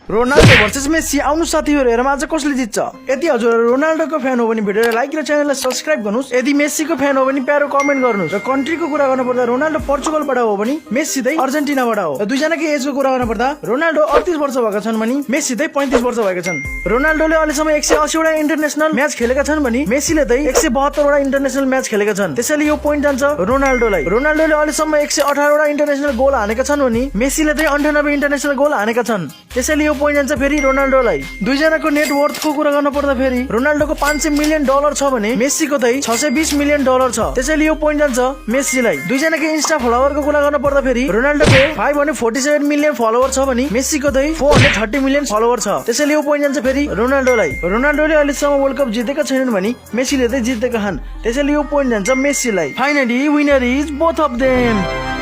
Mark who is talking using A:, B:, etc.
A: Ronaldo versus Messi आउनु साथीहरु हेरौँ आज कसले जित्छ। यदि हजुर रोनाल्डोको फ्यान हो भने भिडियोलाई लाइक र च्यानललाई सब्स्क्राइब गर्नुस्। यदि मेसीको फ्यान हो भने प्यारो कमेन्ट गर्नुस्। र कन्ट्रीको कुरा गर्नु पर्दा रोनाल्डो पोर्चुगलबाट हो भने मेसी चाहिँ अर्जेन्टिनाबाट हो। र दुईजनाको एजको कुरा गर्नु पर्दा रोनाल्डो 38 वर्ष भएका छन् भने मेसी चाहिँ 35 वर्ष भएका छन्। रोनाल्डोले अहिलेसम्म 180 वटा इन्टरनेशनल म्याच खेलेका छन् भने मेसीले चाहिँ 172 वटा इन्टरनेशनल म्याच खेलेका छन्। त्यसैले यो पोइन्ट जान्छ रोनाल्डोलाई। रोनाल्डोले अहिलेसम्म 118 वटा इन्टरनेशनल गोल हानेका छन् भने मेसीले चाहिँ 98 इन्टरनेशनल गोल हानेका छन्। त्यसैले यो पोइन्ट जान्छ फेरि रोनाल्डोलाई। दुईजनाको नेटवर्थको कुरा गर्न पर्दा फेरि रोनाल्डोको $500 मिलियन छ भने मेसीको चाहिँ $620 मिलियन छ। त्यसैले यो पोइन्ट जान्छ मेसीलाई। दुईजनाको इन्स्टा फलोवरको कुरा गर्न पर्दा फेरि रोनाल्डोको 547 मिलियन फलोवर छ भने मेसीको चाहिँ 430 मिलियन फलोवर छ। त्यसैले यो पोइन्ट जान्छ फेरि रोनाल्डोलाई। रोनाल्डोले अहिलेसम्म वर्ल्ड कप जितेका छैनन् भने मेसीले चाहिँ जितेका छन्। त्यसैले यो पोइन्ट जान्छ मेसीलाई। Finally winner is both of them.